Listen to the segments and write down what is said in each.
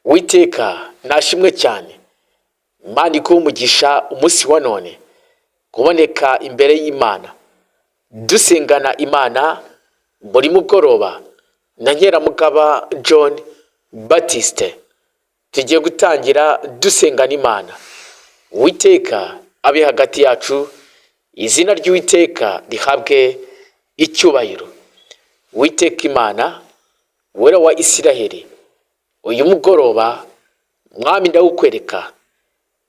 Uwiteka nashimwe cyane. Imana iguhe umugisha umunsi wa none kuboneka imbere y'Imana dusengana Imana buri mugoroba na Nkeramugaba John Baptiste. Tugiye gutangira dusengana Imana. Uwiteka abe hagati yacu, izina ry'Uwiteka rihabwe icyubahiro. Uwiteka Imana, Uwera wa Isiraheli, uyu mugoroba Mwami ndawukwereka.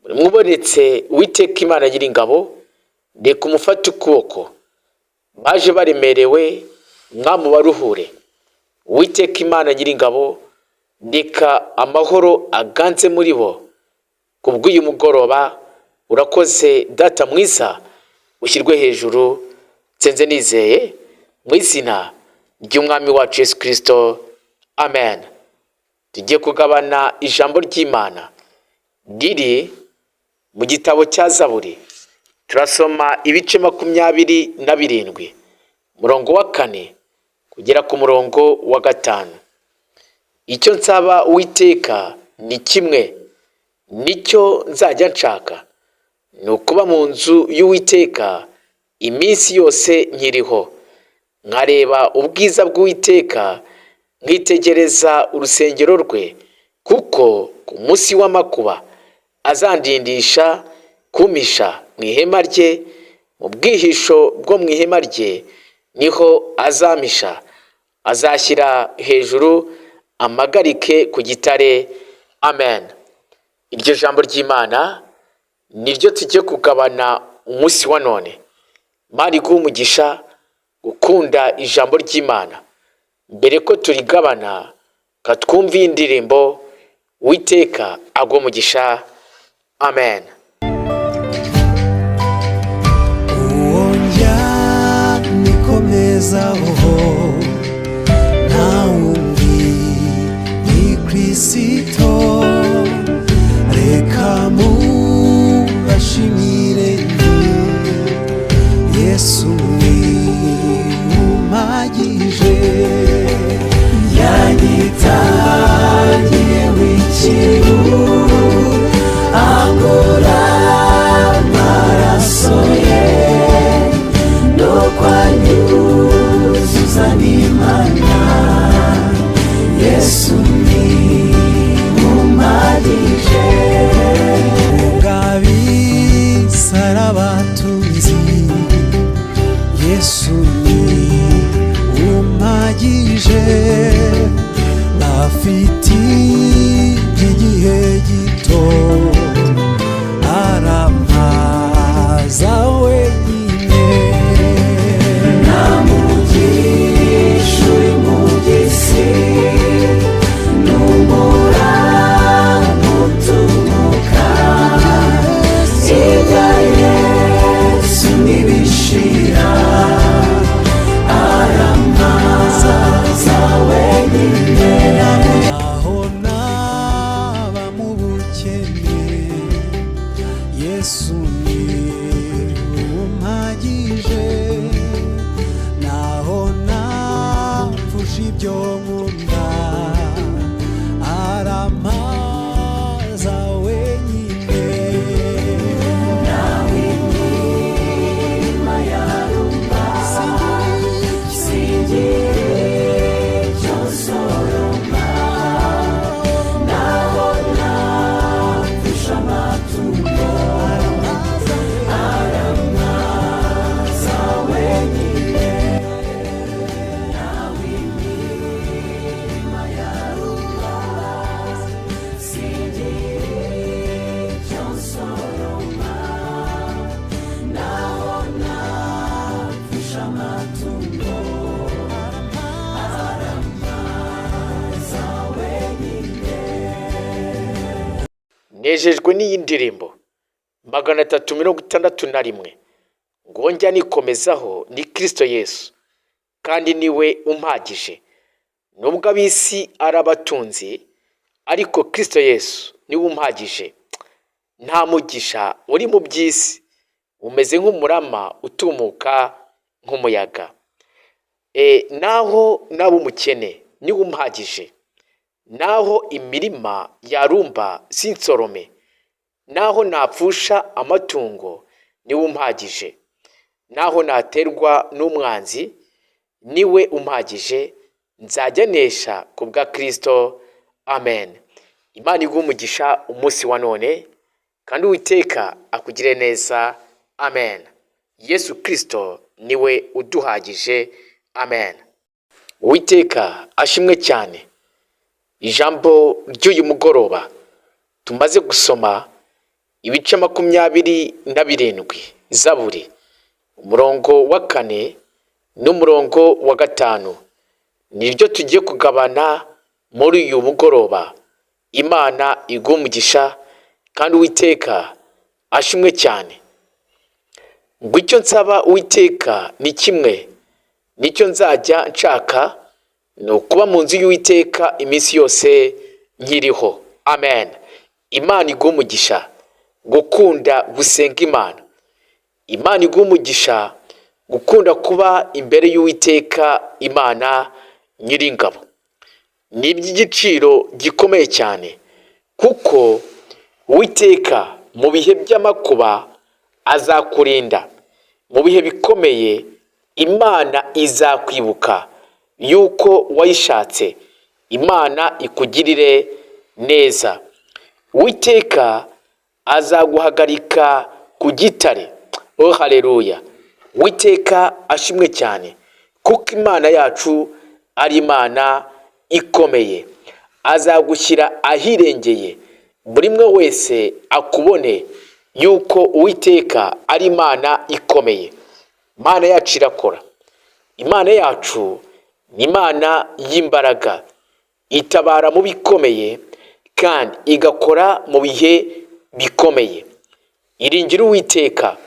Buri umwe ubonetse, Uwiteka Imana Nyiringabo, reka umufate ukuboko. Baje baremerewe, Mwami ubaruhure. Uwiteka Imana Nyiringabo, reka amahoro aganze muri bo kubw'uyu mugoroba. Urakoze Data mwiza, ushyirwe hejuru. Nsenze nizeye mu izina ry'Umwami wacu Yesu Kirisito, amen. Tugiye kugabana ijambo ry'Imana riri mu gitabo cya Zaburi. Turasoma ibice 27, umurongo wa 4 kugera ku murongo wa 5. Icyo nsaba Uwiteka ni kimwe, nicyo nzajya nshaka, ni ukuba mu nzu y'Uwiteka iminsi yose nkiriho, nkareba ubwiza bw'Uwiteka, nkitegereza urusengero rwe, kuko ku munsi w'amakuba azandindisha kumpisha mu ihema rye, mu bwihisho bwo mu ihema rye niho azampisha, azashyira hejuru amagarike ku gitare. Amen. Iryo jambo ry'Imana niryo tugiye kugabana umunsi wa none. Imana iguhe umugisha gukunda ijambo ry'Imana. Mbere ko turigabana, katwumve iyi ndirimbo. Uwiteka aguhe umugisha. Amen. Uwo njya nikomezaho nta wundi, ni Kirisito. Reka mubashimire, Yesu ni umpagije. Yanyitangiye w'ikiru, angura amaraso ye, nuko anyuzuza n'Imana. Yesu ni umpagije. Ubwabisarabatunzi, Yesu ni umpagije. Bafite igihe gito, arampaza wenyine. Nta mugisha uri mu by'isi n'umuramutunuka, ibya Yesu ntibishira, arampaza wenyine. Aho naba mu bukene, Yesu ni umpagije. Naho napfusha ibyo nkunda, arampaza wenyine. Nawe imirima yarumba, singira icyo nsoroma. Naho napfusha amatungo, arampaza wenyine. Nawe imirima yarumba, singira icyo nsoroma. Naho napfusha amatungo, arampaza wenyine. Nejejwe n'iyi ndirimbo 361 ngo njya nikomezaho ni Kirisito Yesu, kandi niwe umpagije. Nubwo ab'isi ari abatunzi, ariko Kirisito Yesu niwe umpagije. Nta mugisha uri mu by'isi, umeze nk'umurama utumuka nk'umuyaga. Naho naba umukene, niwe umpagije. Naho imirima yarumba sinsorome, naho napfusha amatungo niwe umpagije, naho naterwa n'umwanzi niwe umpagije, nzajya nesha ku bwa Kristo. Amen. Imana iguhe umugisha umunsi wa none, kandi Uwiteka akugire neza. Amen. Yesu Kristo niwe uduhagije. Amen. Uwiteka ashimwe cyane. Ijambo ry'uyu mugoroba tumaze gusoma ibice 27 Zaburi, umurongo wa 4 n'umurongo wa 5 niryo tugiye kugabana muri uyu mugoroba. Imana iguhe umugisha kandi Uwiteka ashimwe cyane. Ngo icyo nsaba Uwiteka ni kimwe, nicyo nzajya nshaka, ni ukuba mu nzu y'Uwiteka iminsi yose nkiriho. Amen. Imana iguhe umugisha gukunda gusenga Imana. Imana iguhe umugisha gukunda kuba imbere y'Uwiteka Imana Nyiringabo. Ni iby'igiciro gikomeye cyane, kuko Uwiteka mu bihe by'amakuba azakurinda, mu bihe bikomeye Imana izakwibuka yuko wayishatse, Imana ikugirire neza. Uwiteka azaguhagarika ku gitare. Oh haleluya! Uwiteka ashimwe cyane, kuko Imana yacu ari Imana ikomeye. Azagushyira ahirengeye, buri umwe wese akubone yuko Uwiteka ari Imana ikomeye. Imana yacu irakora. Imana yacu ni Imana y'imbaraga, itabara mu bikomeye kandi igakora mu bihe bikomeye. Iringire Uwiteka,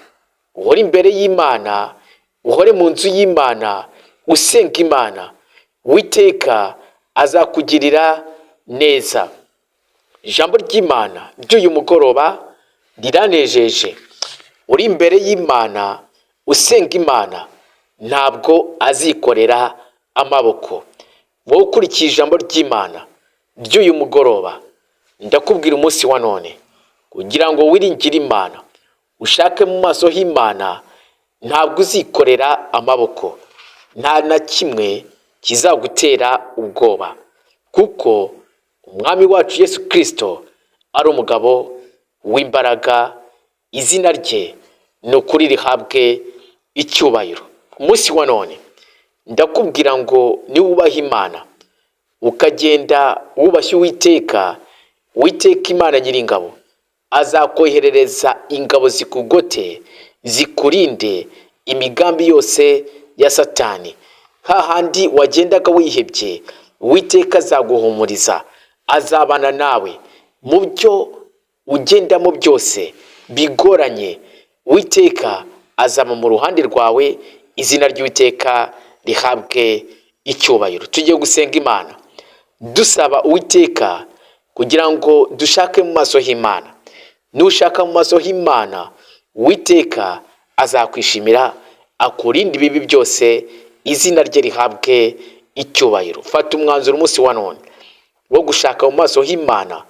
uhore imbere y'Imana, uhore mu nzu y'Imana, usenga Imana. Uwiteka azakugirira neza. Ijambo ry'Imana ry'uyu mugoroba riranejeje. Uri imbere y'Imana, usenga Imana, ntabwo azikorera amaboko. Wowe ukurikiye ijambo ry'Imana ry'uyu mugoroba, ndakubwira umunsi wa none kugira ngo wiringire Imana, ushake mu maso h'Imana, ntabwo uzikorera amaboko, nta na kimwe kizagutera ubwoba, kuko Umwami wacu Yesu Kristo ari umugabo w'imbaraga, izina rye ni ukuri rihabwe icyubahiro. Umunsi wa none ndakubwira ngo niwubaha Imana, ukagenda wubashye Uwiteka, Uwiteka Imana Nyiringabo azakoherereza ingabo zikugote, zikurinde imigambi yose ya Satani. Hahandi wagendaga wihebye, Uwiteka azaguhumuriza, azabana nawe mu byo ugendamo byose bigoranye. Uwiteka azaba mu ruhande rwawe, izina ry'Uwiteka rihabwe icyubahiro. Tugiye gusenga Imana dusaba Uwiteka kugira ngo dushake mu maso h'Imana. Nushaka mu maso h'Imana, Uwiteka azakwishimira, akurinde ibibi byose, izina rye rihabwe icyubahiro. Fata umwanzuro umunsi wa none wo gushaka mu maso h'Imana,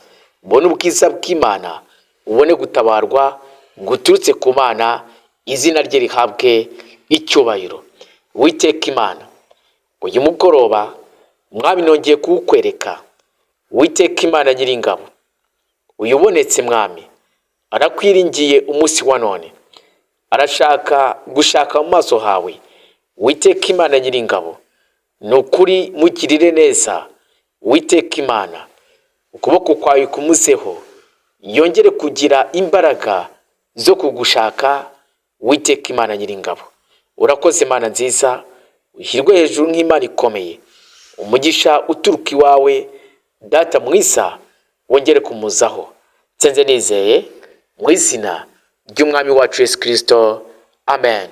ubone ubwiza bw'Imana, ubone gutabarwa guturutse ku Mana, izina rye rihabwe icyubahiro. Uwiteka Imana, uyu mugoroba Mwami nongeye kuwukwereka. Uwiteka Imana Nyiringabo, uyu ubonetse Mwami arakwiringiye umunsi wa none, arashaka gushaka mu maso hawe. Uwiteka Imana Nyiringabo, ni ukuri mugirire neza. Uwiteka Imana, ukuboko kwawe kumuzeho, yongere kugira imbaraga zo kugushaka. Uwiteka Imana Nyiringabo, urakoze Imana nziza, ushyirwe hejuru nk'Imana ikomeye. Umugisha uturuka iwawe Data mwiza wongere kumuzaho. Nsenze nizeye mu izina ry'Umwami wacu Yesu Kristo. Amen.